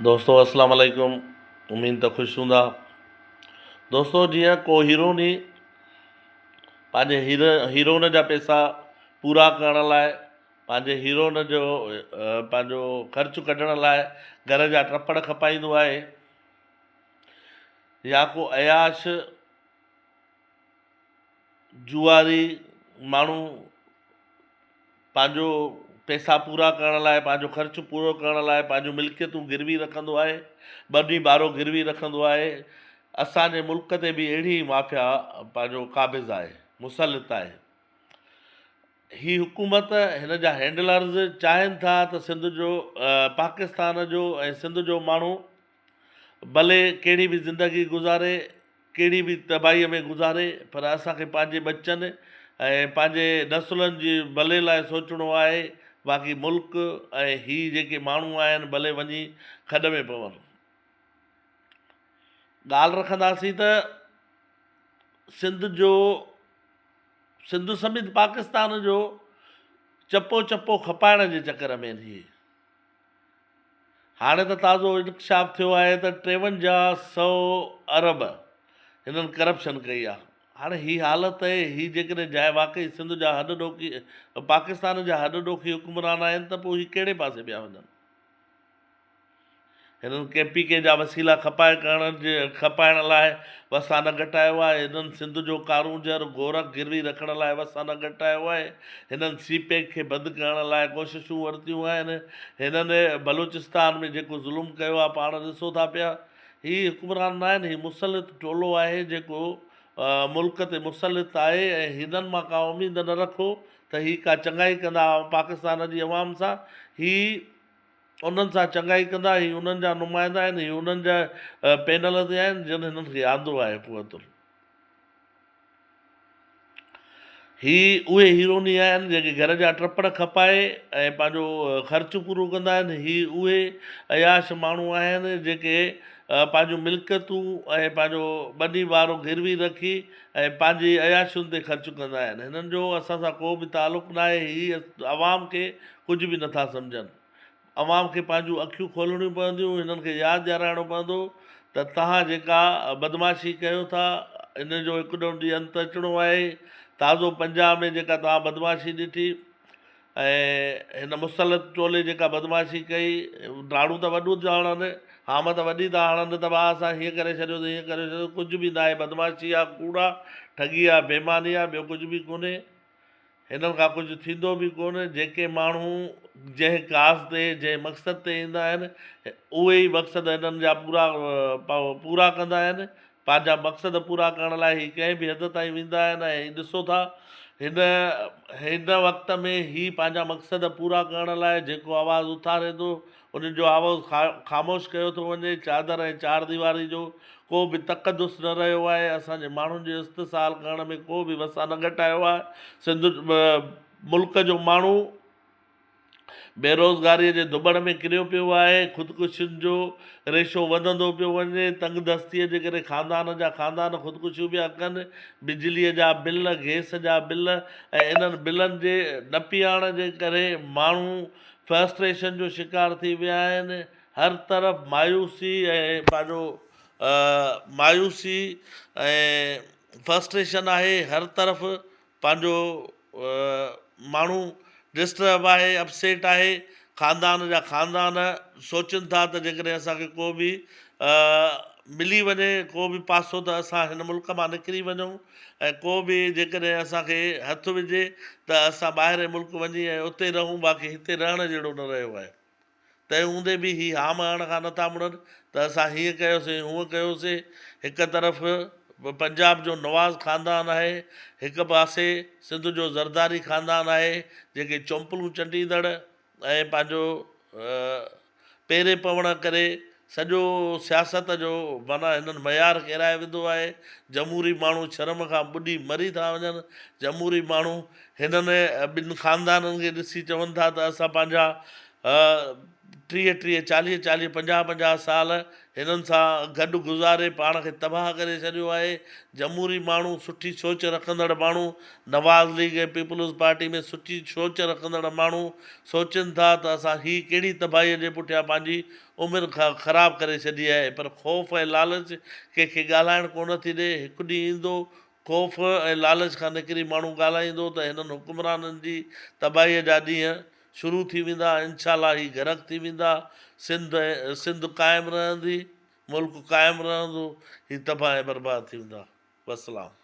دوستو اسلام عليڪم اميد ته خوش هوندا دوستو جيئن ڪو هيروني پنهنجي هير هيرون جا پئسا پورا ڪرڻ لاء پنهنجي هيرون جو پنهنجو خرچ ڪڍڻ لاء گهر جا ٽپڙ کپائيندو آهي يا ڪو عياش جوئاري ماڻهو پنهنجو پئسا پورا ڪرڻ لاء پنهنجو خرچ پورو ڪرڻ لاء پنهنجون ملڪيتون گروي رکندو آهي ٻني ٻارو گروي رکندو آهي اسانجي ملڪ تي به اهڙي ئي مافيا پنهنجو قابض آهي مسلط آهي هي حڪومت هن جا هينڊلرز چاهين ٿا ته سنڌ جو پاڪستان جو ۽ سنڌ جو ماڻهو ڀلي ڪهڙي به زندگي گذاري، ڪهڙي به تباهيء ۾ گذاري، پر اسان کي پنهنجي ٻچن ۽ پنهنجي نسلن جي ڀلي لاء سوچڻو آهي، باقي ملڪ ۽ هي جيڪي ماڻهو آهن ڀلي وڃي کڏ ۾ پون. ڳالهه رکنداسين ته سنڌ جو سنڌ سميت پاڪستان جو چپو چپو کپائڻ جي چڪر ۾ آهن هي. هاڻي ته تازو انڪشاف ٿيو آهي ته 53 سئو ارب هنن ڪرپشن ڪئي آهي. هاڻي هي حالت آهي هي جيڪڏهن جاء واقعي سنڌ جا هڏ ڏوکي پاڪستان جا هڏ ڏوکي حڪمران آهن ته پوء هي ڪهڙي پاسي پيا وڃن. هنن ڪي پي ڪي جا وسيلا کپائي ڪرڻ جي کپائڻ لاء وسان نه گهٽايو آهي. هنن سنڌ جو ڪارونجهر گورک گروي رکڻ لاء وسان نه گهٽايو آهي. هنن سي پيڪ کي بند ڪرڻ لاء ڪوششون ورتيون آهن. هنن بلوچستان ۾ جيڪو ظلم ڪيو آهي پاڻ ڏسو ٿا پيا. هي حڪمران نه آهن هي مسلط ٽولو آهي جيڪو ملڪ تي مسلط آهي ۽ هنن مان ڪا اميد نه رکو ته هي ڪا چڱائي ڪندا پاڪستان جي عوام سان. هي انهن سان چڱائي ڪندا هي انهن جا نمائندا آهن هي انهن جا پينل تي آهن جن هنن کي آندو آهي قوتن. هي اهي هيروني آهن جيڪي گهر جا ٽپڙ کپائي ۽ پنهنجو خرچ پورو ڪندا آهن. هي اهي عياش ماڻهو آهن جيڪي پنهنجون ملڪيتون ۽ پنهنجو ٻني ٻارو گروي رکي ۽ پنهنجي عياشين تي خرچ ڪندا آهن. هنن جو اسان سان ڪو به تعلق ناهي. هي عوام کي ڪجهه به نٿا سمجهن. عوام کي پنهنجون اکيون کولڻيون پونديون، هنن کي ياد ڏيارائڻو پوندو ته توهان جيڪا بدمعاشي ڪيو ٿا ان جو هڪ ڏينهن انت اچڻو آهي، تازو پنجاب ۾ جيڪا توهان بدمعاشي ڏٺي ۽ هن مسلط ٽولي جيڪا بدمعاشي ڪئي، ڊاڙون ته وڏيون ٿا هڻن، هام ته وڏي ٿا هڻن ته ڀاء اسان هيئن ڪري ڇڏيو ته هيئن ڪري ڇڏيو، ڪجهه به ناهي، بدمعاشي آهي، ڪوڙ آهي، ٺڳي آهي، بيماني آهي، ٻيو ڪجهه به ڪونهي. هنن کان ڪجهه ٿيندو به ڪونه، جيڪي ماڻهو جنهن ڪاز تي، جنهن مقصد تي ايندا آهن، اهي ئي مقصد هنن جا پورا پورا ڪندا آهن، پنهنجا مقصد پورا ڪرڻ لاء هي ڪنهن به حد تائين ويندا آهن ۽ هي ڏسو ٿا هن هن وقت ۾ هي پنهنجا مقصد پورا ڪرڻ لاء جيڪو آواز اٿاري ٿو انهن جو آواز خاموش ڪيو ٿو وڃي، چادر ۽ چار ديواري جو ڪو به تقدس نه رهيو آهي، اسان جي ماڻهن جو استحصال ڪرڻ ۾ ڪو به وسان نه گهٽايو آهي، سنڌ ملڪ جو ماڻهو بيروزگاري جي ڌٻڻ ۾ ڪريو پيو آهي، خودڪشين جو ريشو وڌندو پيو وڃي، تنگدستي جي ڪري خاندان جا خاندان خودڪشيون پيا ڪن، بجلي جا بل، گئس جا بل ۽ انهن بلن جي نه پيئاڻ جي ڪري ماڻهو فرسٽريشن جو شڪار ٿي ويا آهن، هر طرف مايوسي ۽ پنهنجو مايوسي ۽ فرسٽريشن آهي، هر طرف پنهنجو ماڻهو ڊسٽرب آهي، اپسيٽ آهي، خاندان جا خاندان سوچن ٿا ته جيڪڏهن اسان کي ڪو به ملي وڃي ڪو به پاسو ته اسان هن ملڪ مان نڪري وڃون ۽ ڪو به جيڪڏهن اسان کي هٿ وجهي ته اسان ٻاهرين ملڪ وڃي ۽ اتي رهون باقي هتي رهڻ جهڙو نه رهيو آهي. تنهن هوندي به هي هام هڻڻ کان نٿا مڙن ته اسان هيئن ڪيوسين هونئن ڪيوسين. هڪ طرف پنجاب جو نواز خاندان آهي، هڪ پاسي سنڌ جو زرداري خاندان آهي جيڪي چونپلون چنڊيندڙ ۽ پنهنجو پيري پوڻ ڪري سڄو سياست جو معنيٰ هنن معيار ڪيرائي وڌو آهي. جمهوري ماڻهو شرم کان ٻڏي مري ٿا وڃن. جمهوري ماڻهو هنن ٻن خاندانن کي ڏسي چون ٿا ته اسان پنهنجا ٽيهه ٽيهه، چاليهه چاليهه، پنجاهه پنجاهه سال هنن سان گڏ گذاري پاڻ کي تباهه ڪري ڇڏيو آهي. جمهوري ماڻهو، سٺي سوچ رکندڙ ماڻهو، نواز ليگ ۽ پيپلز پارٽي ۾ سٺي سوچ رکندڙ ماڻهو سوچين ٿا ته اسان هي ڪهڙي تباهيء جي پٺيان پنهنجي عمر خراب ڪري ڇڏي آهي پر خوف ۽ لالچ ڪنهن کي ڳالهائڻ ڪونه ٿي ڏي هڪ ڏينهن ايندو خوف ۽ لالچ کان نڪري ماڻهو ڳالهائيندو ته هنن حڪمرانن جي تباهي جا ڏينهن شروع ٿي ويندا انشاء الله هي غرق ٿي ويندا سنڌ ۽ سنڌ قائم رهندي ملڪ قائم رهندو هي تباهه ۽ برباد ٿي ويندا والسلام.